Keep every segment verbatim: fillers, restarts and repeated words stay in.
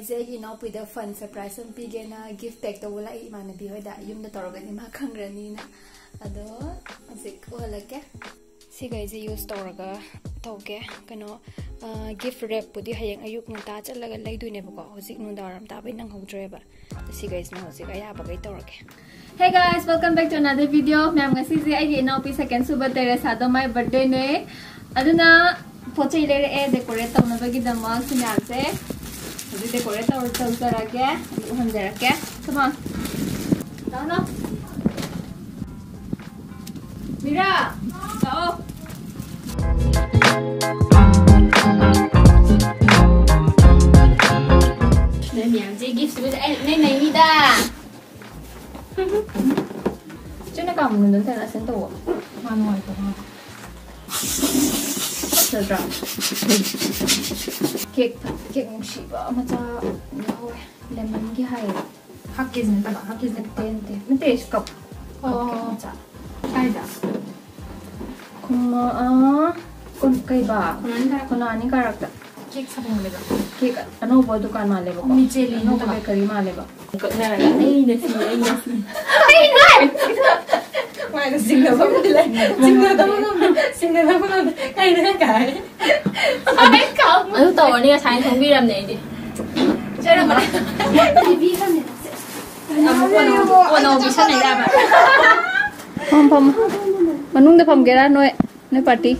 ꯑꯩꯁꯦ ꯑꯩꯒꯤ ꯏꯅꯥꯎꯄꯤꯗ ꯐꯟ ꯁꯔꯄ꯭ꯔꯥꯏꯁ ꯑꯃ ꯄꯤꯒꯦꯅ ꯒꯤꯐ ꯄꯦꯛ ꯇꯧꯕ ꯂꯥꯛꯏ ꯏꯃꯥꯟꯅꯕꯤ ꯍꯣꯏꯗ꯫ ꯌꯨꯝꯗ ꯇꯧꯔꯒꯗꯤ ꯃꯥ ꯈꯪꯈ꯭ꯔꯅꯤꯅ꯫ ꯑꯗꯣ ꯍꯧꯖꯤꯛ ꯎꯍꯜꯂꯛꯀꯦ꯫ ꯁꯤꯈꯩꯁꯦ ꯌꯨꯁ ꯇꯧꯔꯒ ꯇꯧꯒꯦ꯫ ꯀꯩꯅꯣ, ꯒꯤꯐ ꯔꯦꯞꯄꯨꯗꯤ ꯍꯌꯦꯡ ꯑꯌꯨꯛ ꯉꯟꯇꯥ ꯆꯠꯂꯒ ꯂꯩꯗꯣꯏꯅꯦꯕꯀꯣ꯫ ꯍꯧꯖꯤꯛ ꯅꯨꯡꯗꯥꯡꯋꯥꯏꯔꯝ ꯇꯥꯕꯩ ꯅꯪꯍꯧꯗ꯭ꯔꯦꯕ꯫ ꯁꯤꯈꯩꯁꯤꯅ ꯍꯧꯖꯤꯛ ꯑꯌꯥꯕꯈꯩ ꯇꯧꯔꯒꯦ꯫ Hey guys, welcome back to another video. ꯃꯌꯥꯝ, ꯉꯁꯤꯁꯦ ꯑꯩꯒꯤ ꯏꯅꯥꯎꯄꯤ ꯁꯦꯀꯦꯟ ꯁꯨꯕ ꯇꯦꯔꯦꯁꯥꯗꯣ ꯃꯥꯏ ꯕꯔꯊꯗꯦꯅꯦ꯫ ꯑꯗꯨꯅ ꯄꯣꯠ ꯆꯩ ꯂꯩꯔꯛꯑꯦ ꯗꯦꯀꯣꯔꯦꯠ ꯇꯧꯅꯕꯒꯤꯗꯃꯛ꯫ ꯁꯤ ꯃꯌꯥꯝꯁꯦ ꯍꯧꯖꯤꯛ ꯗꯦꯀꯣꯔꯦꯠ ꯇꯧꯔ ꯇꯧꯖꯔꯒꯦ꯫ ꯑꯗꯨ ꯎꯍꯟꯖꯔꯛꯀꯦ꯫ Come on. ꯂꯥꯛꯑꯣ, ꯂꯥꯛꯑꯣ꯫ ꯃꯤꯔꯥ, ꯂꯥꯛꯑꯣ꯫ ꯅꯣꯏ ꯃꯌꯥꯝꯁꯦ ꯒꯤꯐꯁꯤꯕꯨ ꯑꯩ ꯅꯣꯏ ꯅꯩꯅꯤꯗ꯫ ꯆꯦꯅ ꯀꯥꯝꯃꯨꯅꯨ, ꯅꯪ ꯇꯦꯔꯥꯁꯟ ꯇꯧꯋꯣ꯫ ꯃꯥ ꯅꯨꯡꯉꯥꯏꯇꯕ ꯃꯥꯜꯂꯦ꯫ ꯅꯠꯇ꯭ꯔꯥ? ꯀꯦꯛ, ꯀꯦꯛ ꯅꯨꯡꯁꯤꯕ ꯃꯆꯥ ꯌꯥꯎꯋꯦ꯫ ꯂꯦꯃꯟꯒꯤ ꯍꯥꯏꯌꯦ꯫ ꯍꯛꯀꯤꯁ ꯅꯠꯇꯕ, ꯍꯛꯀꯤꯁ ꯅꯠꯇꯦ꯫ ꯅꯠꯇꯦ, ꯅꯠꯇꯦ, ꯁꯤ ꯀꯞ꯫ ꯑꯣ꯫ ꯀꯞ ꯃꯆꯥ꯫ ꯀꯥꯏꯗ? ꯈꯨꯃ-, ꯑ, ꯀꯨꯟ-, ꯀꯩꯕ? ꯈꯨꯅꯥꯅꯤ ꯀꯥꯔꯛ-, ꯈꯨꯅꯥꯅꯤ ꯀꯥꯔꯛꯇ꯫ ꯀꯦꯛ ꯁꯥꯐꯝ ꯂꯩꯕ꯫ ꯀꯦꯛ ꯑꯅꯧꯕ ꯗꯨꯀꯥꯟ ꯃꯥꯜꯂꯦꯕꯀꯣ꯫ ꯃꯤꯆꯦꯜꯂꯤ ꯑꯅꯧꯕ ꯅꯠꯇꯕ꯫ ꯕꯦꯀꯔꯤ ꯃꯥꯜꯂꯦꯕ꯫ ꯀꯛꯅꯔꯒ ꯑꯩꯅ ꯁꯤ, ꯑꯩꯅ ꯁꯤ꯫ ꯃꯥꯏꯗ ꯆꯤꯡꯅꯕ ꯑꯃꯗꯤ ꯂꯩ꯫ ꯆꯤꯡꯅꯗꯕ ꯉꯝꯗꯦ꯫ ꯆꯤꯡꯅꯗꯕ ꯉꯝꯗꯦ꯫ ꯀꯩꯅꯣ ꯅꯪ ꯀꯥꯏ? ꯑꯗꯨ, ꯑꯗꯨ ꯇꯧꯔꯅꯤ, ꯉꯁꯥꯏꯅ ꯈꯪꯕꯤꯔꯝꯅꯦ ꯑꯩꯗꯤ꯫ ꯆꯠꯂꯝꯃꯅꯤ꯫ ꯑꯃꯨꯛ ꯀꯣꯟꯅ, ꯀꯣꯟꯅ ꯑꯃꯨꯛ ꯄꯤꯁꯟꯅꯩ ꯌꯥꯕ꯫ ꯐꯝ, ꯐꯝ꯫ ꯃꯅꯨꯡꯗ ꯐꯝꯒꯦꯔꯥ ꯅꯣꯏ? ꯅꯣꯏ ꯄꯥꯔꯇꯤ꯫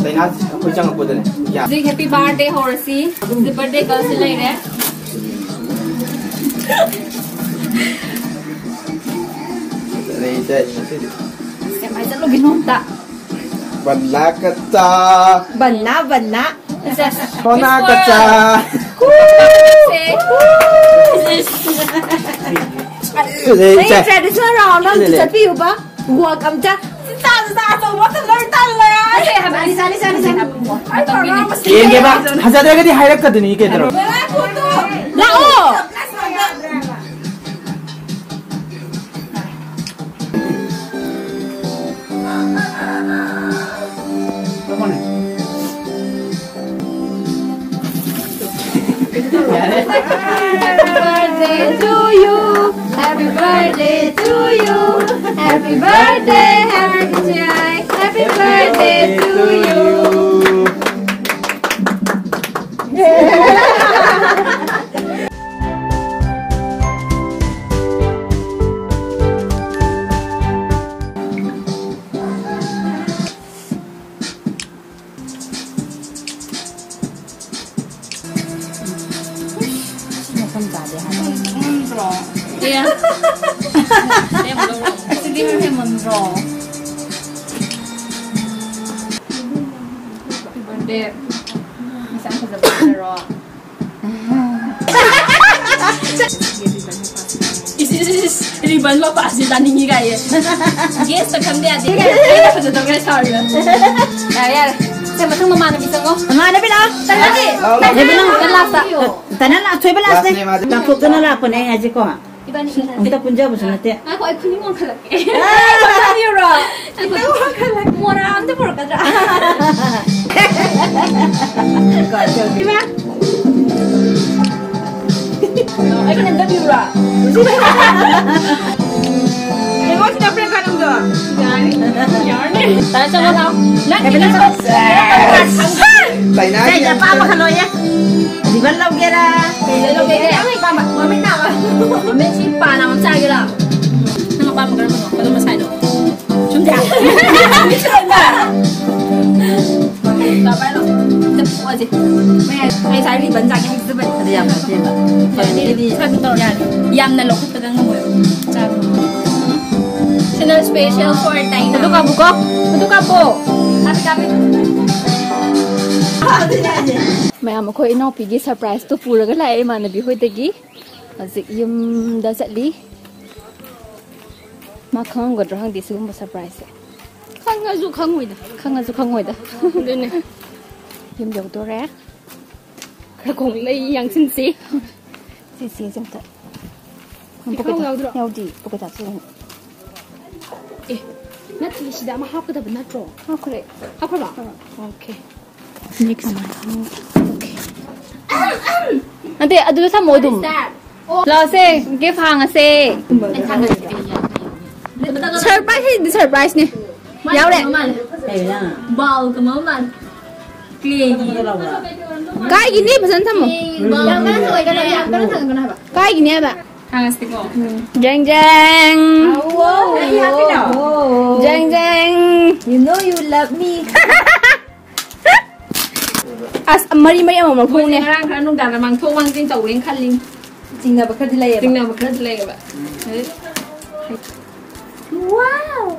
ꯗꯥꯏꯅꯥ, ꯑꯩꯈꯣꯏ ꯆꯪꯉꯛꯄꯗꯅꯦ꯫ ꯌꯥ꯫ ꯍꯧꯖꯤꯛ ꯍꯦꯄꯤ ꯕꯥꯔꯊꯗꯦ ꯍꯧꯔꯁꯤ꯫ ꯍꯧꯖꯤꯛ ꯕꯥꯔꯊꯗꯦ ꯒꯔꯜꯁꯤ ꯂꯩꯔꯦ꯫ ꯂꯩ, ꯂꯩ, ꯉꯁꯤꯗꯤ꯫ ꯀꯃꯥꯏ ꯆꯠꯂꯨꯒꯤꯅꯣ ꯑꯝꯇ꯫ ꯕꯟꯅꯥ ꯀꯠꯇ꯫ ꯕꯟꯅꯥ, ꯕꯟꯅꯥ꯫ ꯁꯣꯅꯥ ꯀꯆꯥ꯫ ꯁꯦ꯫ ꯁꯤꯗꯩ ꯅꯪꯒꯤ ꯆꯦ꯫ Traditional round ꯑꯝꯇ ꯂꯩ, ꯂꯩ꯫ ꯆꯠꯄꯤꯌꯨꯕ꯫ Walk ꯑꯝꯇ꯫ ꯁꯤ ꯆꯥꯁꯤ ꯆꯥ ꯑꯆꯧꯕ ꯑꯝꯇ ꯂꯣꯏ ꯇꯜꯂꯦ꯫ ꯅꯠꯇꯦ ꯍꯥꯏꯕ, ꯑꯅꯤ ꯆꯥꯅꯤ, ꯆꯥꯅꯤ, ꯆꯥꯅꯤ꯫ ꯑꯩ ꯄꯥꯝꯃꯦ꯫ ꯌꯦꯡꯒꯦꯕ꯫ ꯐꯖꯗ꯭ꯔꯒꯗꯤ ꯍꯥꯏꯔꯛꯀꯗꯣꯏꯅꯤ ꯀꯩꯗꯧꯔꯒꯦ? ꯂꯥꯛꯑꯣ꯫ Happy birthday to you. Happy birthday to you. Happy birthday, happy birthday, happy birthday to you. ꯃꯐꯝ ꯆꯥꯗꯦ ꯍꯥꯏꯕ꯫ ꯈꯪꯗ꯭ꯔꯣ? ꯑꯦ꯫ ꯁꯤꯗꯤ ꯃꯣꯏ ꯍꯦꯟꯃꯟꯗ꯭ꯔꯣ? Happy birthday꯫ ꯃꯁꯛ ꯌꯥꯝ ꯐꯖꯕ ꯑꯣꯏꯖꯔꯣ꯫ ꯏꯁ, ꯏꯁ, ꯏꯁ, ꯏꯁ, ribbon ꯃꯄꯥꯁꯤ ꯆꯥꯅꯤꯡꯉꯤ ꯀꯥꯏꯌꯦ꯫ Guest ꯈꯪꯗ ꯌꯥꯗꯦ꯫ ꯑꯩꯅ ꯐꯖꯗꯕ ꯀꯥꯏ ꯁꯥꯎꯔꯤꯕ꯫ ꯌꯥꯔꯦ, ꯌꯥꯔꯦ꯫ ꯁꯦ, ꯃꯊꯪ ꯃꯃꯥꯟꯅꯕꯤ ꯆꯪꯉꯣ꯫ ꯃꯃꯥꯟꯅꯕꯤ ꯂꯥꯛꯑꯣ꯫ ꯆꯪꯉꯗꯤ꯫ ꯂꯥꯛꯑꯣ, ꯂꯥꯛꯑꯣ꯫ ꯆꯪꯉꯗꯤ ꯅꯪ ꯂꯥꯁꯇ꯫ ꯇꯅꯥ ꯂꯥꯛꯑꯣ, ꯊꯣꯏꯕ ꯂꯥꯁꯅꯦ꯫ ꯂꯥꯁꯅꯦ, ꯃꯥꯗꯤ꯫ ꯂꯥꯞꯊꯣꯛꯇꯅ ꯂꯥꯛꯄꯅꯦ ꯑꯩ ꯍꯥꯏꯁꯦꯀꯣ꯫ ꯏꯕꯥꯅꯤ ꯑꯝꯇ ꯄꯨꯟꯖꯕꯁꯨ ꯅꯠꯇꯦ꯫ ꯉꯥꯏꯈꯣ, ꯑꯩ ꯈꯨꯅꯤꯡ ꯋꯥꯡꯈꯠꯂꯛꯀꯦ꯫ ꯑꯦ, ꯋꯥꯡꯈꯠꯂꯤꯔꯣ? ꯉꯥꯏꯈꯣ, ꯃꯣꯔꯥ ꯑꯝꯇ ꯄꯨꯔꯛꯀꯗ꯭ꯔꯥ? ꯏꯃꯥ꯫ ꯑꯩ ꯈꯨꯅꯤꯡ ꯑꯝꯇ ꯄꯤꯌꯨꯔꯣ? ꯌꯦꯡꯉꯣ, ꯁꯤꯗ prank ꯀꯥꯅꯨꯡꯗꯣ꯫ ꯌꯥꯔꯅꯤ꯫ ꯌꯥꯔꯅꯤ꯫ ꯇꯥꯏ ꯆꯠꯂꯣ, ꯂꯥꯛꯑꯣ꯫ ꯅꯪ ꯈꯤꯇꯪ ꯆꯠꯂꯣ꯫ ꯂꯥꯏꯅꯥꯒꯤ ꯁꯦ, ꯑꯄꯥꯝꯕ ꯈꯜꯂꯣ, ꯌꯦ꯫ Ribbon ꯂꯧꯒꯦꯔꯥ? ꯀꯩ ꯂꯩꯔꯛꯑꯣ? ꯀꯩ ꯂꯩꯔꯛꯑꯣ? ꯃꯃꯤꯠ ꯅꯥꯕ꯫ ꯃꯃꯤꯠꯁꯤ ꯄꯥꯟ ꯑꯃ ꯆꯥꯒꯦꯔꯥ? ꯅꯪ ꯑꯄꯥꯝꯕ ꯀꯔꯝꯕꯅꯣ? ꯑꯗꯨꯝ ꯃꯁꯥꯏꯗꯣ꯫ ꯁꯨꯝ ꯌꯥ-, ꯃꯤꯠꯁꯤ ꯂꯣꯏꯅ꯫ ꯃꯃꯤꯠ ꯅꯥꯕ ꯍꯥꯏꯔꯣ? ꯑꯝꯇ ꯄꯣꯛꯑꯁꯦ꯫ ꯃꯌꯥꯏ, ꯃꯌꯥꯏ ꯁꯥꯏ ribbon ꯆꯥꯒꯦ ꯍꯥꯏꯕꯗꯨꯕꯅꯤ꯫ ꯑꯗꯨ ꯌꯥꯝ ꯐꯠꯇꯦꯕ꯫ ꯌꯥꯅꯤ꯫ ꯁ꯭ꯋꯥꯏꯗ ꯇꯧꯔ ꯌꯥꯅꯤ꯫ ꯌꯥꯝꯅ ꯂꯧꯈꯠꯄꯗ ꯉꯝꯃꯣꯏꯕ꯫ ꯆꯥꯕ ꯉꯝꯃꯣꯏ꯫ ꯁꯤꯅ special for Taina꯫ ꯑꯗꯨ ꯀꯥꯞꯄꯨꯀꯣ꯫ ꯑꯗꯨ ꯀꯥꯞꯄꯣ꯫ ꯀꯥꯞꯄꯤ, ꯀꯥꯞꯄꯤ꯫ ꯃꯌꯥꯝ, ꯑꯩꯈꯣꯏ ꯏꯅꯥꯎꯄꯤꯒꯤ surprise ꯇꯣ ꯄꯨꯔꯒ ꯂꯥꯛꯑꯦ ꯏꯃꯥꯟꯅꯕꯤ ꯍꯣꯏꯗꯒꯤ꯫ ꯍꯧꯖꯤꯛ ꯌꯨꯝꯗ ꯆꯠꯂꯤ꯫ ꯃꯥ ꯈꯪꯉꯝꯒꯗ꯭ꯔꯣ ꯈꯪꯗꯦ ꯁꯤꯒꯨꯝꯕ surprise ꯁꯦ꯫ ꯈꯪꯉꯁꯨ ꯈꯪꯉꯣꯏꯗ꯫ ꯈꯪꯉꯁꯨ ꯈꯪꯉꯣꯏꯗ꯫ ꯑꯗꯨꯅꯦ꯫ ꯌꯨꯝ ꯌꯧꯗꯣꯔꯦ꯫ ꯈꯔ ꯈꯣꯡ ꯂꯩ ꯌꯥꯡꯁꯤꯟꯁꯤ꯫ ꯁꯤ ꯆꯦꯁꯦ ꯑꯝꯇ꯫ ꯄꯤꯈꯥꯎ ꯌꯥꯎꯗ꯭ꯔꯣ? ꯌꯥꯎꯗꯤ꯫ ꯄꯀꯣꯏ ꯆꯥꯁꯤ ꯌꯦꯡꯉꯨ꯫ ꯑꯦ, ꯅꯠꯇꯦ, ꯁꯤꯗ ꯑꯃ ꯍꯥꯞꯀꯗꯕ ꯅꯠꯇ꯭ꯔꯣ? ꯍꯥꯞꯈ꯭ꯔꯦ꯫ ꯍꯥꯞꯈ꯭ꯔꯕ? ꯑꯥ꯫ Okay꯫ Next꯫ Okay꯫ ꯅꯠꯇꯦ, ꯑꯗꯨꯗ ꯊꯝꯃꯣ ꯑꯗꯨꯝ꯫ What is that? ꯂꯥꯛꯑꯣꯁꯦ, gift ꯍꯥꯡꯉꯁꯦ꯫ ꯑꯩ ꯊꯥꯡꯒꯠꯀꯦ, ꯑꯩ ꯌꯥꯝ ꯍꯩꯕꯅꯦ꯫ Surprise ꯍꯥꯏꯗꯤ surprise ꯅꯦ꯫ ꯌꯥꯎꯔꯦ꯫ ꯀꯩꯅꯣ? Ball ꯒꯨꯝꯕ ꯃꯥꯜꯂꯦ꯫ Clay ꯒꯤ꯫ ꯀꯥꯏꯒꯤꯅꯤ, ꯐꯖꯅ ꯊꯝꯃꯣ꯫ Clay ꯒꯤ ball꯫ ꯌꯥꯝ ꯀꯟꯅ ꯊꯥꯡꯒꯠꯀꯅꯣ, ꯌꯥꯝ ꯀꯟꯅ ꯊꯥꯡꯒꯠꯀꯅꯣ ꯍꯥꯏꯕ꯫ ꯀꯥꯏꯒꯤꯅꯤ ꯍꯥꯏꯕ꯫ ꯍꯥꯡꯉꯁꯤꯀꯣ꯫ ꯎꯝ꯫ ꯖꯦꯡ ꯖꯦꯡ꯫ Wow, wow, wow. ꯖꯦꯡ ꯖꯦꯡ꯫ You know you love me. ꯑꯁ, ꯃꯔꯤ ꯃꯔꯤ ꯑꯃꯃꯝ ꯃꯣꯏꯁꯦ ꯂꯧꯊꯣꯛꯎꯅꯦ꯫ ꯉꯔꯥꯡ ꯈꯔ ꯅꯨꯡꯗꯥꯡꯗ ꯃꯥꯡꯊꯣꯛ ꯃꯥꯡꯖꯤꯟ ꯇꯧꯋꯦꯅ ꯈꯜꯂꯤ꯫ ꯆꯤꯡꯅꯕ ꯈꯔꯗꯤ ꯂꯩꯌꯦꯕ꯫ ꯆꯤꯡꯅꯕ ꯈꯔꯗꯤ ꯂꯩꯌꯦꯕ꯫ Wow!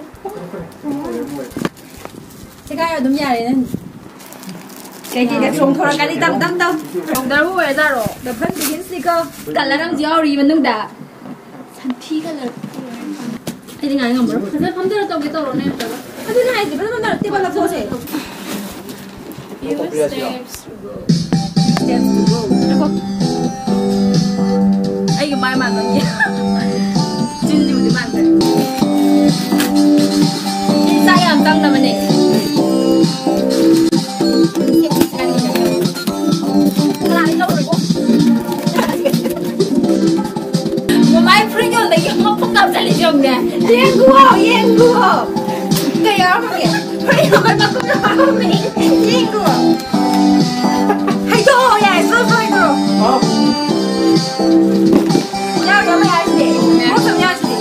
ꯁꯦꯒꯥꯏ ꯑꯗꯨꯝ ꯌꯥꯔꯦ ꯅꯪ꯫ ꯀꯩꯀꯩꯒ ꯆꯣꯡꯊꯣꯔꯛꯀꯅꯤ ꯇꯝ ꯇꯝ ꯇꯝ꯫ ꯆꯣꯡꯊꯔꯛꯄ ꯑꯣꯏꯔꯖꯥꯠꯔꯣ? ꯗꯕꯜ ꯕꯤꯒꯤꯟꯁꯅꯤꯀꯣ꯫ ꯀꯂꯔ ꯑꯃꯁꯨ ꯌꯥꯎꯔꯤ ꯃꯅꯨꯡꯗ꯫ ꯁꯟꯊꯤ ꯀꯂꯔ꯫ ꯑꯩꯗꯤ ꯉꯥꯏ ꯉꯝꯃꯔꯣꯏ꯫ ꯐꯖꯅ ꯐꯝꯊꯔ ꯇꯧꯒꯦ ꯇꯧꯔꯣꯅꯦ ꯅꯠꯇ꯭ꯔꯒ꯫ ꯑꯗꯨꯅꯦ ꯍꯥꯏꯁꯦ, ꯐꯖꯅ ꯐꯝꯊꯔ table ꯂꯧꯊꯣꯛꯑꯁꯦ꯫ Use steps to go. Steps to go. ꯉꯥꯏꯈꯣ꯫ ꯑꯩꯒ ꯃꯥꯏ ꯃꯥꯟꯅꯕꯒꯤ꯫ ꯆꯤꯟꯁꯤꯕꯨꯗꯤ ꯃꯥꯟꯗ꯭ꯔꯦ꯫ ꯆꯥꯛ ꯌꯥꯝ ꯆꯪꯗꯕꯅꯦ꯫ ꯀꯅꯥꯗꯤ ꯂꯧꯔꯣꯏꯀꯣ? ꯃꯃꯥꯏ ꯐꯨꯔꯤꯠ ꯌꯣꯟꯕꯒꯤ ꯃꯈꯨꯝ ꯀꯥꯞꯁꯤꯜꯂꯤꯁꯦ ꯌꯦꯡꯉꯨꯅꯦ꯫ ꯌꯦꯡꯉꯨꯋꯣ, ꯌꯦꯡꯉꯨꯋꯣ꯫ ꯀꯩ ꯌꯥꯎꯔꯝꯃꯒꯦ? ꯐꯨꯔꯤꯠ ꯌꯣꯟꯕ ꯃꯈꯨꯝ ꯌꯥꯎꯔꯝꯃꯦ꯫ ꯌꯦꯡꯉꯨꯋꯣ꯫ ꯍꯩꯗꯣꯛꯑꯣ, ꯌꯥꯔꯦ, ꯁꯣ, ꯁꯣ, ꯍꯩꯗꯣꯛꯑꯣ꯫ ꯌꯥꯎꯔꯤ, ꯑꯃ ꯌꯥꯎꯔꯤꯁꯤꯗꯤ꯫ ꯃꯈꯨꯝ ꯌꯥꯎꯔꯤꯁꯤꯗꯤ꯫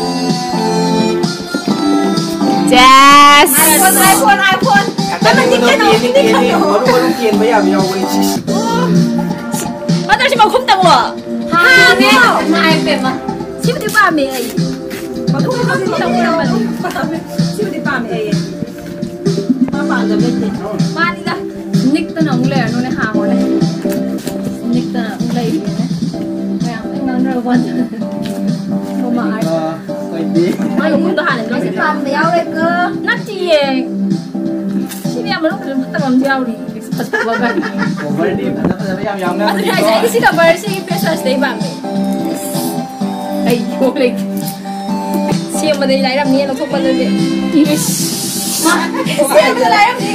Yes! iPhone, iPhone, iPhone. ꯀꯟꯅ ꯅꯤꯛꯀꯅꯨ, ꯀꯦꯟꯅꯤ, ꯀꯦꯟꯅꯤ, ꯅꯤꯛꯀꯅꯨ꯫ ꯃꯔꯨ ꯃꯔꯨ ꯀꯦꯟꯕ ꯌꯥꯕ ꯌꯥꯎꯕꯅꯤ, ꯁꯤꯁ꯫ ꯑꯣ꯫ ꯃꯥ ꯇꯧꯔꯤꯁꯦ ꯃꯈꯨꯝ ꯇꯧꯋꯣ꯫ ꯍꯥꯡꯉꯦ꯫ ꯏꯃꯥꯏ ꯄꯦꯝꯃ꯫ ꯁꯤꯕꯨꯗꯤ ꯄꯥꯝꯃꯦ ꯑꯩ꯫ ꯃꯈꯨꯝ ꯇꯧꯕ ꯄꯥꯝꯃꯦ꯫ ꯁꯤꯕꯨꯗꯤ ꯄꯥꯝꯃꯦ ꯑꯩ꯫ ꯃꯥ ꯄꯥꯝꯗꯕ ꯂꯩꯇꯦ꯫ ꯃꯥꯅꯤꯗ꯫ ꯅꯤꯛꯇꯅ ꯑꯃꯨꯛ ꯂꯩꯔꯦ꯫ ꯄꯥꯝꯕ ꯌꯥꯎꯔꯦꯀꯣ꯫ ꯅꯠꯇꯤꯌꯦ꯫ ꯁꯤꯅꯦ ꯌꯥꯝ ꯃꯅꯨꯡꯗ ꯐꯠꯇꯕ ꯑꯃꯁꯨ ꯌꯥꯎꯔꯤ꯫ ꯐꯠꯇꯕ ꯀꯥꯏꯅ꯫ Coverꯗꯤ ꯐꯖ ꯐꯖꯕ ꯌꯥꯝ ꯌꯥꯎꯅꯕꯅꯤꯀꯣ꯫ ꯑꯗꯨꯅꯦ ꯍꯥꯏꯁꯦ, ꯑꯩꯗꯤ ꯁꯤ coverꯁꯤꯒꯤ face washꯇꯩ ꯄꯥꯝꯃꯦ꯫ ꯑꯩ ꯀꯣꯛ ꯂꯩꯇꯦ꯫ ꯁꯦꯝꯕꯗꯗꯤ ꯂꯥꯏꯔꯝꯅꯤ, ꯂꯧꯊꯣꯛꯄꯗꯗꯤ꯫ ꯁꯦꯝꯕꯗ ꯂꯥꯏꯔꯝꯅꯤ꯫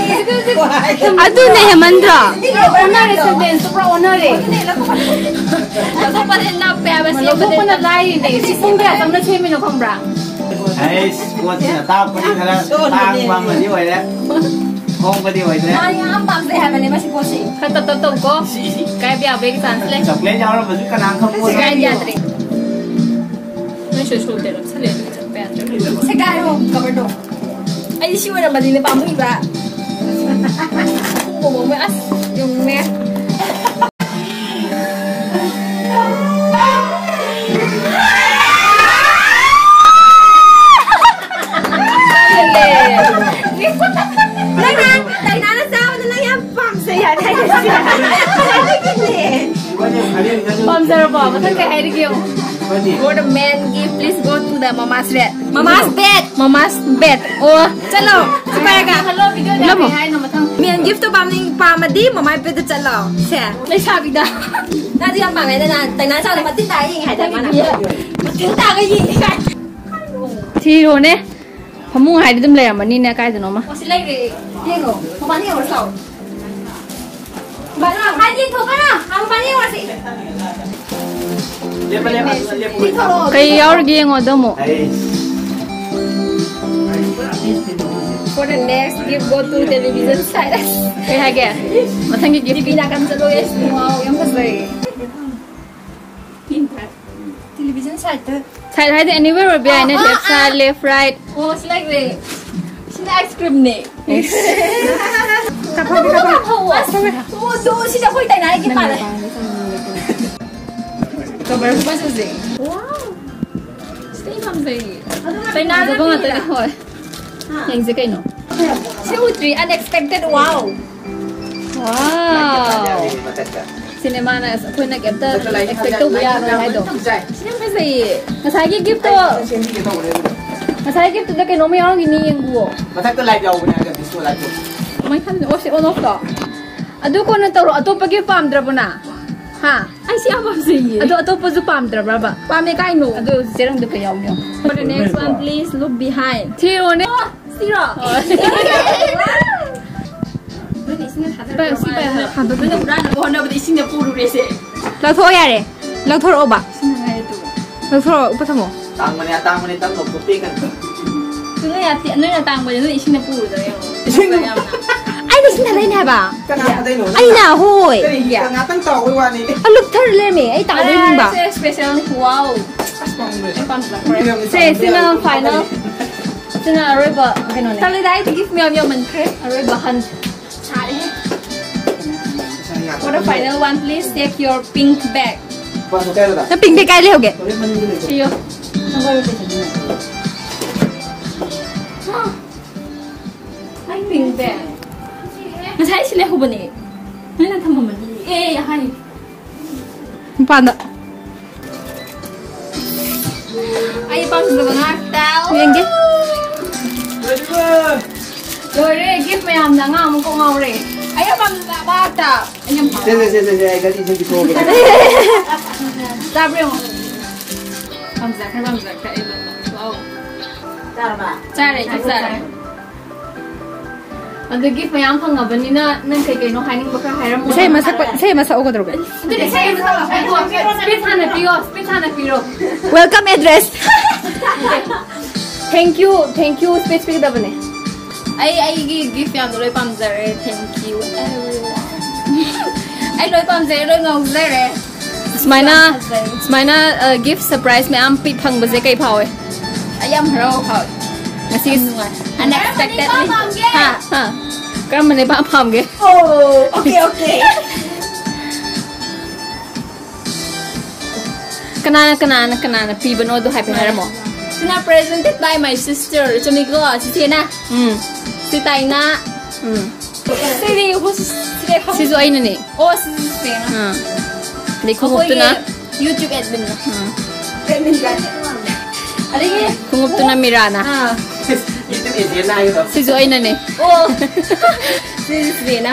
ꯑꯗꯨꯅꯦ ꯍꯦꯃꯟꯗ꯭ꯔꯣ? ꯑꯣꯟꯅꯔꯦ, sentence ꯄꯨꯔꯥ ꯑꯣꯟꯅꯔꯦ꯫ ꯂꯧꯊꯣꯛꯄꯗꯗꯤ ꯅꯞꯄꯦ ꯍꯥꯏꯕ, ꯁꯦꯝꯕꯗꯗꯤ ꯂꯧꯊꯣꯛꯄꯅ ꯂꯥꯏꯔꯤꯅꯦ꯫ ꯁꯤ ꯄꯨꯡ ꯀꯌꯥ ꯆꯪꯅ ꯁꯦꯝꯃꯤꯅꯣ ꯈꯪꯕ꯭ꯔꯥ? ꯑꯩꯁ, ꯄꯣꯠꯁꯤꯅ ꯇꯥꯛꯄꯗꯤ ꯈꯔ ꯇꯥꯡꯕ ꯑꯃꯗꯤ ꯑꯣꯏꯔꯦ꯫ ꯍꯣꯡꯕꯗꯤ ꯑꯣꯏꯗ꯭ꯔꯦ꯫ ꯃꯥ ꯌꯥꯝ ꯄꯥꯝꯖꯩ ꯍꯥꯏꯕꯅꯦ ꯃꯁꯤ ꯄꯣꯠꯁꯤ꯫ ꯈꯔ ꯇꯞ ꯇꯞ ꯇꯧꯀꯣ꯫ ꯁꯤ, ꯁꯤ꯫ ꯀꯥꯏꯕ ꯌꯥꯕꯒꯤ chance ꯂꯩ꯫ Chocolate ꯌꯥꯎꯔꯝꯕꯁꯨ ꯀꯅꯥꯝ ꯈꯪꯄꯣꯠ ꯀꯥꯏꯕ ꯌꯥꯗ꯭ꯔꯦ꯫ ꯅꯣꯏ ꯁꯣꯏ ꯁꯣꯏꯗ ꯅꯞꯁꯜꯂꯦ ꯑꯗꯨꯒꯤ ꯆꯠꯄ ꯌꯥꯗ꯭ꯔꯦ꯫ ꯁꯦꯒꯥꯏꯔꯣ coverꯗꯣ꯫ ꯑꯩꯗꯤ ꯁꯤ ꯑꯣꯏꯔꯝꯃꯗꯤꯅꯦ ꯄꯥꯝꯃꯨꯏꯕ꯫ ꯄꯨꯡ ꯃꯣꯃꯣ ꯑꯁ ꯌꯨꯝꯅꯦ꯫ ꯅꯪꯅ ꯗꯥꯏꯅꯥꯅ ꯆꯥꯕꯗ ꯅꯪ ꯌꯥꯝ ꯄꯥꯝꯖꯩ ꯍꯥꯏꯗꯥꯏꯅꯦ? ꯑꯗꯨꯒꯤꯅꯦ꯫ ꯄꯥꯝꯖꯔꯕꯣ? ꯃꯊꯪ ꯀꯩ ꯍꯥꯏꯔꯤꯒꯦ ꯌꯦꯡꯉꯣ꯫ For the man gift, please go to the mama's bed. Mama's bed. Mama's bed. ꯑꯣ, ꯆꯠꯂꯣ꯫ ꯁꯤ ꯄꯥꯏꯔꯒ꯫ ꯍꯜꯂꯣ, video ꯗ ꯀꯩ ꯍꯥꯏꯅꯣ ꯃꯊꯪ? Man gift ꯇꯣ ꯄꯥꯝꯅꯤꯡ-, ꯄꯥꯝꯃꯗꯤ ꯃꯃꯥꯏ ꯕꯦꯗ ꯆꯠꯂꯣ꯫ ꯁꯦ꯫ ꯂꯩꯁꯥꯕꯤꯗ꯫ ꯅꯪꯗꯤ ꯌꯥꯝ ꯄꯥꯝꯃꯦ, ꯅꯪ ꯗꯥꯏꯅꯥ ꯆꯥꯕꯗ ꯃꯇꯤꯟ ꯇꯥꯔ ꯌꯦꯡꯉꯦ ꯍꯥꯏꯗꯥꯏ ꯃꯥꯅ? ꯃꯇꯤꯟ ꯇꯥꯔꯒ ꯌꯦꯡꯉꯦ ꯀꯥꯏ꯫ ꯊꯤꯔꯣꯅꯦ꯫ ꯐꯃꯨꯡ ꯍꯥꯏꯗꯤ ꯑꯗꯨꯝ ꯂꯩꯔꯝꯃꯅꯤꯅꯦ, ꯀꯥꯏꯗꯅꯣꯃ꯫ ꯑꯣ, ꯁꯤ ꯂꯩꯔꯦ꯫ ꯌꯦꯡꯉꯣ꯫ ꯃꯄꯥꯟꯗ ꯌꯦꯡꯉꯨꯔꯁꯤ ꯂꯥꯛꯑꯣ꯫ ꯃꯄꯥꯟꯗ ꯌꯦꯡꯉꯨꯔꯁꯤ꯫ ꯂꯦꯞꯄ, ꯂꯦꯞꯄ, ꯂꯦꯞꯄ꯫ ꯀꯩ ꯌꯥꯎꯔꯤꯒꯦ ꯌꯦꯡꯉꯣ ꯑꯗꯣ ꯑꯃꯨꯛ꯫ ꯑꯩ꯫ For the next gift, go to television side. ꯀꯩ ꯍꯥꯏꯒꯦ? ꯃꯊꯪꯒꯤ gift꯫ TV ꯅꯥꯀꯟ ꯆꯠꯂꯣ, yes꯫ Wow, ꯌꯥꯝ ꯐꯖꯩ꯫ Television side ꯇ꯫ Side ꯍꯥꯏꯗꯤ anywhere ꯑꯣꯏꯕ ꯌꯥꯏꯅꯦ, ꯑꯥ, left side, ꯑꯥ, left, right꯫ ꯑꯣ, ꯁꯤ ꯂꯩꯔꯦ꯫ ꯁꯤꯅ ice cream ꯅꯦ꯫ ꯏꯁ꯫ ꯀꯥꯞꯍꯧꯒꯦ, ꯀꯥꯞꯍꯧꯒꯦ꯫ ꯑꯁ, ꯑꯣ, ꯑꯗꯨ ꯁꯤꯗ ꯑꯩꯈꯣꯏ ꯗꯥꯏꯅꯥꯒꯤ ꯃꯥꯜꯂꯦ꯫ Cover ꯐꯖꯁꯦ꯫ Wow꯫ ꯁꯤꯗ ꯌꯥꯝ ꯐꯖꯩꯌꯦ꯫ ꯗꯥꯏꯅꯥꯒꯤ ꯐꯖꯕ ꯉꯥꯛꯇꯅꯦ, ꯍꯣꯏ꯫ ꯌꯦꯡꯁꯦ ꯀꯩꯅꯣ꯫ ꯁꯤ ꯎꯗ꯭ꯔꯤ, unexpected, wow꯫ Wow꯫ ꯁꯤꯅꯦ ꯃꯥꯅ ꯑꯁ ꯑꯩꯈꯣꯏꯅ ꯀꯩꯝꯇ expect ꯇꯧꯕ ꯌꯥꯔꯣꯏ ꯍꯥꯏꯗꯣ꯫ ꯁꯤ ꯌꯥꯝ ꯐꯖꯩꯌꯦ꯫ ꯉꯁꯥꯏꯒꯤ gift ꯇꯣ꯫ ꯉꯁꯥꯏ gift ꯇꯨꯗ ꯀꯩꯅꯣꯝꯃ ꯌꯥꯎꯔꯝꯒꯤꯅꯤ, ꯌꯦꯡꯉꯨꯋꯣ꯫ ꯃꯊꯛꯇ light ꯌꯥꯎꯕꯅꯦ ꯍꯥꯏꯕ, disco light ꯇꯣ꯫ ꯀꯃꯥꯏꯅ ꯊꯝꯃꯤꯅꯣ? ꯑꯣ, ꯁꯤ on off ꯇꯣ꯫ ꯑꯗꯨ ꯀꯣꯟꯅ ꯇꯧꯔꯣ, ꯑꯇꯣꯞꯄ gift ꯄꯥꯝꯗ꯭ꯔꯕꯣ ꯅꯪ? ꯍꯥ? ꯑꯩ ꯁꯤ ꯌꯥꯝ ꯄꯥꯝꯖꯩꯌꯦ꯫ ꯑꯗꯣ ꯑꯇꯣꯞꯄꯁꯨ ꯄꯥꯝꯗ꯭ꯔꯕ꯭ꯔꯕ? ꯄꯥꯝꯃꯦ ꯀꯥꯏꯅꯣ? ꯑꯗꯨ ꯆꯦꯔꯪꯗ ꯀꯩ ꯌꯥꯎꯒꯦ ꯌꯦꯡꯉꯣ꯫ For the next one, please look behind. ꯊꯤꯔꯣꯅꯦ꯫ ꯑꯣ, ꯁꯤꯔꯣ? ꯍꯣꯏ꯫ ꯅꯣꯏꯅ ꯏꯁꯤꯡꯗ ꯊꯥꯗꯔꯛꯄ꯭ꯔꯣ? ꯁꯤ ꯄꯥꯏ-, ꯃꯥꯜꯂꯦ꯫ ꯍꯥꯟꯗꯣꯛꯀꯦ꯫ ꯅꯣꯏꯅ ꯍꯨꯔꯥꯟꯅꯕ ꯍꯣꯠꯅꯕꯗ ꯏꯁꯤꯡꯗ ꯄꯨꯔꯨꯔꯦꯁꯦ꯫ ꯂꯧꯊꯣꯛꯑꯣ ꯌꯥꯔꯦ꯫ ꯂꯧꯊꯣꯔꯛꯑꯣꯕ꯫ ꯏꯁꯤꯡꯗ ꯉꯥꯏꯔꯦ ꯇꯨ꯫ ꯂꯧꯊꯣꯔꯛꯑꯣ, ꯎꯞꯄ ꯊꯝꯃꯣ꯫ ꯇꯥꯡꯕꯅꯦ, ꯑꯇꯥꯡꯕꯅꯦ, ꯇꯞꯅ ꯀꯨꯞꯄꯤ ꯀꯩꯅꯣ꯫ ꯇꯨ ꯅꯣꯏ ꯑꯇꯦ-, ꯅꯣꯏꯅ ꯇꯥꯡꯕꯅꯦ, ꯅꯣꯏ ꯏꯁꯤꯡꯗ ꯄꯨꯔꯨꯗꯅ ꯌꯦꯡꯉꯣ꯫ ꯏꯁꯤꯡ꯫ ꯌꯥꯝꯅ꯫ ꯑꯩꯅ ꯏꯁꯤꯡ ꯊꯥꯗꯩꯅꯦ ꯍꯥꯏꯕ꯫ ꯀꯅꯥ ꯊꯥꯗꯩꯅꯣ? ꯑꯩꯅ, ꯍꯣꯏ꯫ ꯀꯔꯤꯒꯤ? ꯉꯥꯛꯇꯪ ꯇꯥꯎꯕꯩ ꯋꯥꯅꯤ꯫ ꯑ, ꯂꯨꯞꯊꯔ ꯂꯩꯔꯝꯃꯦ꯫ ꯑꯩ ꯇꯥꯗꯣꯏ ꯅꯤꯡꯕ꯫ ꯑꯦ, ꯁꯦ special ꯅꯤ꯫ Wow꯫ ꯑꯁ, ꯄꯥꯝꯃꯨꯏ꯫ ꯑꯩ ꯄꯥꯝꯖꯈ꯭ꯔꯦ꯫ ꯁꯦ, ꯁꯤꯅ final꯫ ꯁꯤꯅ ꯑꯔꯣꯏꯕ ꯀꯩꯅꯣꯅꯦ꯫ ꯇꯜꯂꯤꯗ, ꯑꯩꯗꯤ gift ꯃꯌꯥꯝ ꯌꯥꯝꯃꯟꯈ꯭ꯔꯦ꯫ ꯑꯔꯣꯏꯕ hunt꯫ ꯁꯥꯔꯦꯍꯦ꯫ For the final one, please check your pink bag. ꯅꯪ pink bag ꯀꯥꯏ ꯂꯩꯍꯧꯒꯦ? ꯁꯤꯌꯣ꯫ ꯑꯩ pink bag꯫ ꯉꯁꯥꯏ ꯁꯤ ꯂꯩꯍꯧꯕꯅꯦ꯫ ꯅꯪꯅ ꯊꯝꯃꯝꯕꯅꯤ꯫ ꯑꯦ, ꯍꯥꯏ꯫ ꯃꯄꯥꯟꯗ꯫ ꯑꯩ ꯄꯥꯝꯖꯕ ꯉꯥꯛꯇ꯫ ꯌꯦꯡꯒꯦ꯫ ꯂꯣꯏꯔꯦ, gift ꯃꯌꯥꯝꯅ ꯑꯉꯥꯡ ꯑꯃ ꯀꯣꯛ ꯉꯥꯎꯔꯦ꯫ ꯑꯩ ꯌꯥꯝ ꯄꯥꯝꯖꯕ ꯉꯥꯛꯇ꯫ ꯑꯩ ꯌꯥꯝ ꯄꯥꯝꯖꯕ꯫ ꯁꯦ, ꯁꯦ, ꯁꯦ, ꯁꯦ, ꯁꯦ, ꯑꯩ ꯒꯥꯔꯤ ꯏꯁꯤꯡ ꯄꯤꯊꯣꯛꯑꯒꯦ꯫ ꯆꯥꯕ꯭ꯔꯥ ꯌꯦꯡꯉꯣ꯫ ꯄꯥꯝꯖꯈ꯭ꯔꯦ, ꯄꯥꯝꯖꯈ꯭ꯔꯦ꯫ ꯑꯩ ꯂꯣꯏꯅꯃꯛ꯫ Wow꯫ ꯆꯥꯔꯕ? ꯆꯥꯔꯦ, ꯆꯥꯛ ꯆꯥꯔꯦ꯫ ꯑꯗꯨ gift ꯃꯌꯥꯝ ꯐꯪꯉꯕꯅꯤꯅ ꯅꯪ ꯀꯩ ꯀꯩꯅꯣ ꯍꯥꯏꯅꯤꯡꯕ ꯈꯔ ꯍꯥꯏꯔꯝꯃꯣ꯫ ꯏꯁꯩ ꯑꯃ ꯁꯛꯄ, ꯏꯁꯩ ꯑꯃ ꯁꯛꯑꯣ ꯀꯩꯗꯧꯔꯒꯦ? ꯑꯗꯨꯗꯤ ꯏꯁꯩ ꯑꯃ ꯁꯛꯑꯣ꯫ ꯉꯥꯏꯈꯣ, speech ꯍꯥꯟꯅ ꯄꯤꯌꯣ, speech ꯍꯥꯟꯅ ꯄꯤꯔꯣ꯫ Welcome address꯫ Thank you, thank you speech ꯄꯤꯒꯗꯕꯅꯦ꯫ ꯑꯩ ꯑꯩꯒꯤ gift ꯌꯥꯝꯅ ꯂꯣꯏ ꯄꯥꯝꯖꯔꯦ꯫ Thank you everyone꯫ ꯑꯩ ꯂꯣꯏ ꯄꯥꯝꯖꯔꯦ, ꯂꯣꯏ ꯉꯥꯎꯖꯔꯦ꯫ ꯁꯨꯃꯥꯏꯅ, ꯐꯖꯩ꯫ ꯁꯨꯃꯥꯏꯅ, ꯑ, gift surprise ꯃꯌꯥꯝ ꯄꯤ-, ꯐꯪꯕꯁꯦ ꯀꯩ ꯐꯥꯎꯋꯦ? ꯑꯩ ꯌꯥꯝ ꯍꯔꯥꯎꯕ ꯐꯥꯎꯋꯦ꯫ ꯉꯁꯤ ꯌꯥꯝ ꯅꯨꯡꯉꯥꯏ꯫ Unexpectedly꯫ ꯀꯔꯝꯕꯅ ꯏꯄꯥꯝ ꯄꯥꯝꯒꯦ? ꯍꯥ? ꯍꯥ꯫ ꯀꯔꯝꯕꯅ ꯏꯄꯥꯝ ꯄꯥꯝꯒꯦ? ꯑꯣ, okay, okay꯫ ꯀꯅꯥꯅ, ꯀꯅꯥꯅ, ꯀꯅꯥꯅ ꯄꯤꯕꯅꯣꯗꯣ ꯍꯥꯏꯐꯦꯠ ꯍꯥꯏꯔꯝꯃꯣ꯫ ꯁꯤꯅ presented by my sister꯫ ꯆꯨꯝꯃꯤꯀꯣ, ꯆꯤꯆꯦꯅ? ꯎꯝ꯫ ꯁꯤ ꯇꯥꯏꯅ꯫ ꯎꯝ꯫ ꯁꯤꯗꯤ ꯍꯨꯁ-, ꯁꯤꯗꯤ ꯈꯪ-, ꯁꯤꯁꯨ ꯑꯩꯅꯅꯦ꯫ ꯑꯣ, ꯁꯤꯁꯨ ꯆꯤꯆꯦꯅ꯫ ꯑꯥ꯫ ꯑꯗꯩ ꯈꯣꯡꯎꯞꯇꯨꯅ? ꯑꯩꯈꯣꯏꯒꯤ YouTube admin ꯅ꯫ ꯑꯥ꯫ Admin ꯀꯥꯏꯅ꯫ ꯈꯣꯡꯎꯞꯇꯨꯅ ꯃꯤꯔꯥꯅ꯫ ꯁꯤꯁꯨ ꯑꯩꯅꯅꯦ꯫ ꯑꯣ꯫ ꯁꯤꯁꯤꯅ꯫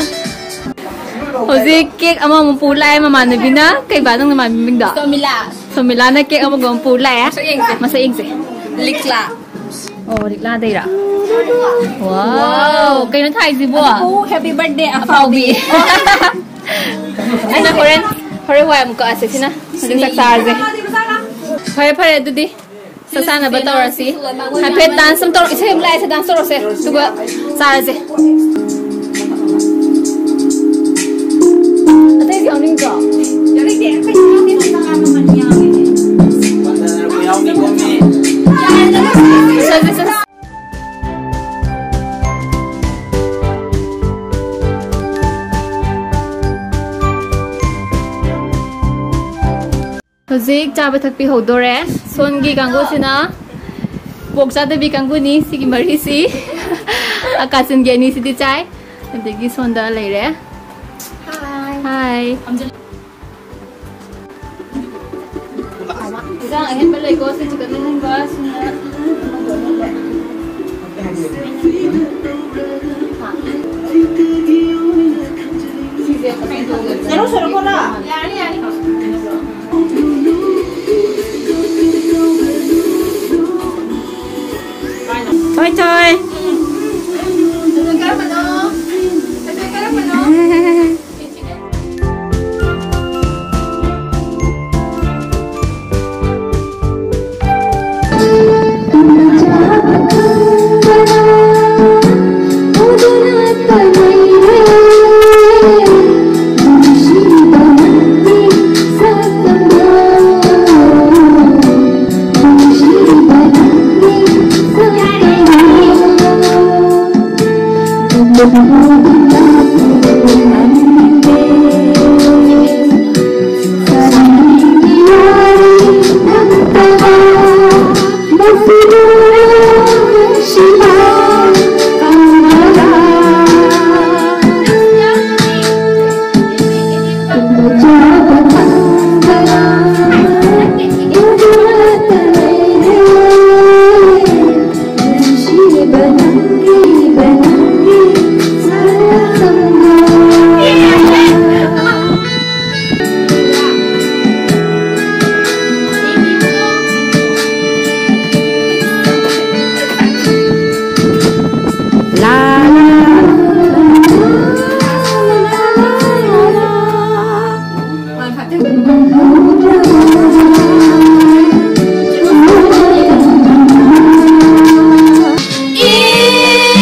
ꯍꯧꯖꯤꯛ ꯀꯦꯛ ꯑꯃꯃꯨꯛ ꯄꯨ ꯂꯥꯛꯑꯦ ꯃꯃꯥꯟꯅꯕꯤꯅ꯫ ꯀꯩꯕꯥ ꯅꯪ ꯅꯃꯥꯟꯅꯕꯤ ꯃꯃꯤꯡꯗꯣ? ꯁꯣꯃꯤꯂꯥ꯫ ꯁꯣꯃꯤꯂꯥꯅ ꯀꯦꯛ ꯑꯃꯒ ꯑꯃꯨꯛ ꯄꯨ ꯂꯥꯛꯑꯦ꯫ ꯃꯁꯛ ꯌꯦꯡꯁꯦ꯫ ꯃꯁꯛ ꯌꯦꯡꯁꯦ꯫ ꯂꯤꯛꯂꯥ꯫ ꯑꯣ, ꯂꯤꯛꯂꯥꯗꯩꯔꯥ? ꯋꯥꯎ, ꯀꯩꯅꯣ ꯊꯥꯏꯁꯤꯕꯣ? ꯑꯗꯨꯕꯨ happy birthday ꯑꯐꯥꯎꯕꯤ꯫ ꯑꯩꯅ ꯍꯣꯔꯦꯟ, ꯍꯣꯔꯦꯟ ꯋꯥꯏ ꯑꯃꯨꯛ ꯀꯛꯑꯁꯦ ꯁꯤꯅ꯫ ꯍꯧꯖꯤꯛ ꯆꯥꯛ ꯆꯥꯔꯁꯦ꯫ ꯐꯔꯦ, ꯐꯔꯦ, ꯑꯗꯨꯗꯤ꯫ ꯆꯥꯛ ꯆꯥꯅꯕ ꯇꯧꯔꯁꯤ꯫ ꯍꯥꯏꯐꯦꯠ dance ꯑꯃ ꯇꯧꯔ, ꯏꯁꯩ ꯑꯃ ꯂꯥꯛꯑꯦ, ꯁꯦ dance ꯇꯧꯔꯁꯦ꯫ ꯑꯗꯨꯒ ꯆꯥꯔꯁꯦ꯫ ꯑꯇꯩꯁꯨ ꯌꯥꯎꯅꯤꯡꯗ꯭ꯔꯣ? ꯌꯥꯎꯅꯤꯡꯗꯦ꯫ ꯆꯠꯁꯦ, ꯆꯠꯁꯦ꯫ ꯍꯧꯖꯤꯛ ꯆꯥꯕ ꯊꯛꯄꯤ ꯍꯧꯗꯣꯔꯦ꯫ ꯁꯣꯝꯒꯤ ꯀꯥꯡꯕꯨꯁꯤꯅ ꯄꯣꯛ ꯆꯥꯗꯕꯤ ꯀꯥꯡꯕꯨꯅꯤ꯫ ꯁꯤꯒꯤ ꯃꯔꯤꯁꯤ꯫ ꯑꯀꯥꯁꯤꯟꯒꯤ ꯑꯅꯤꯁꯤꯗꯤ ꯆꯥꯏ꯫ ꯑꯗꯒꯤ ꯁꯣꯝꯗ ꯂꯩꯔꯦ꯫ ꯍꯥꯏ꯫ ꯏꯟꯖꯥꯡ ꯑꯍꯦꯟꯕ ꯂꯩꯀꯣ, ꯁꯤ chicken ꯑꯍꯦꯟꯕ, ꯁꯤꯅ ꯁꯤꯁꯦ ꯁꯦꯔꯣ, ꯁꯦꯔꯣ, ꯀꯣꯟꯅ꯫ ꯌꯥꯔꯅꯤ, ꯌꯥꯔꯅꯤ꯫ ꯊꯣꯏ, ꯊꯣꯏ꯫ ꯀꯔꯝꯕꯅꯣ? ꯀꯔꯝꯕꯅꯣ?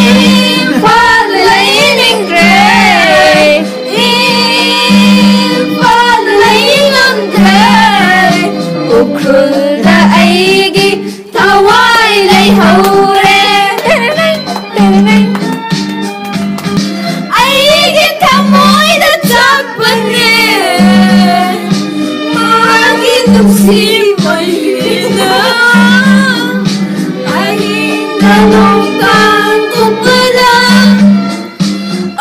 ꯏꯝꯐꯥꯜꯗ ꯂꯩꯅꯤꯡꯗ꯭ꯔꯦ, ꯏꯝꯐꯥꯜꯗ ꯂꯩꯅꯤꯡꯗ꯭ꯔꯦ, ꯎꯈ꯭ꯔꯨꯜꯗ ꯑꯩꯒꯤ ꯊꯋꯥꯏ ꯂꯩꯍꯧꯔꯦ꯫ ꯑꯩꯒꯤ ꯊꯃꯣꯏꯗ ꯆꯠꯄꯅꯦ ꯃꯥꯒꯤ ꯅꯨꯡꯁꯤ ꯃꯩꯅ꯫ ꯑꯍꯤꯡꯗ ꯅꯣꯡ ꯇꯥꯡ ꯀꯨꯞꯄꯗ,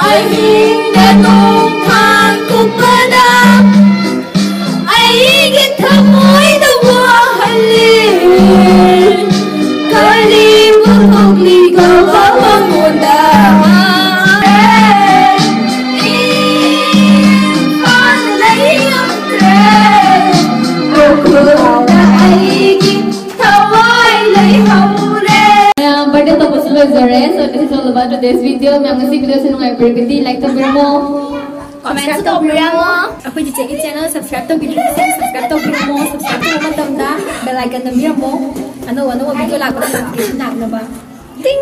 ꯑꯍꯤꯡꯗ ꯅꯣꯡ ꯇꯥꯡ ꯀꯨꯞꯄꯗ, ꯑꯩꯒꯤ ꯊꯃꯣꯏꯗ ꯋꯥꯍꯜꯂꯤ꯫ ꯀꯔꯤꯕꯨ ꯊꯣꯛꯂꯤꯒꯕ ꯃꯉꯣꯟꯗ? ꯏꯝꯐꯥꯜꯗ ꯂꯩ ꯉꯝꯗ꯭ꯔꯦ꯫ ꯎꯈ꯭ꯔꯨꯜꯗ ꯑꯩꯒꯤ ꯊꯋꯥꯏ ꯂꯩꯍꯧꯔꯦ꯫ ꯃꯌꯥꯝ, ꯕꯥꯔꯗꯦ ꯇꯧꯕꯁꯨ ꯂꯣꯏꯖꯔꯦ꯫ So this is all about today's video. ꯃꯌꯥꯝ, ꯉꯁꯤ ꯚꯤꯗꯤꯑꯣꯁꯤ ꯅꯨꯡꯉꯥꯏꯕꯤꯔꯒꯗꯤ ꯂꯥꯏꯛ ꯇꯧꯕꯤꯔꯝꯃꯣ꯫ ꯀꯃꯦꯟꯁꯨ ꯇꯧꯕꯤꯔꯝꯃꯣ꯫ ꯑꯩꯈꯣꯏ ꯆꯤꯆꯦꯒꯤ ꯆꯦꯅꯦꯜ ꯁꯕꯁꯀ꯭ꯔꯥꯏꯕ ꯇꯧꯕꯤꯗ꯭ꯔꯤꯕꯁꯤꯡ ꯁꯕꯁꯀ꯭ꯔꯥꯏꯕ ꯇꯧꯕꯤꯔꯝꯃꯣ꯫ ꯁꯕꯁꯀ꯭ꯔꯥꯏꯕ ꯇꯧꯕ ꯃꯇꯝꯗ ꯕꯦꯜ ꯑꯥꯏꯀꯟ ꯅꯝꯕꯤꯔꯝꯃꯣ꯫ ꯑꯅꯧ ꯑꯅꯧꯕ ꯚꯤꯗꯤꯑꯣ ꯂꯥꯛꯄꯗ ꯅꯣꯇꯤꯐꯤꯀꯦꯁꯟ ꯂꯥꯛꯅꯕ꯫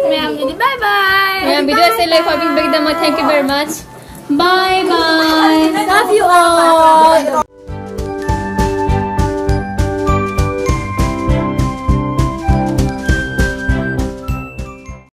ꯃꯌꯥꯝꯒꯤꯗꯤ ꯕꯥꯏ ꯕꯥꯏ꯫ ꯃꯌꯥꯝ, ꯚꯤꯗꯤꯑꯣꯁꯦ ꯂꯣꯏ ꯐꯥꯕꯤꯕꯒꯤꯗꯃꯛ thank you very much. Bye bye. Love you all.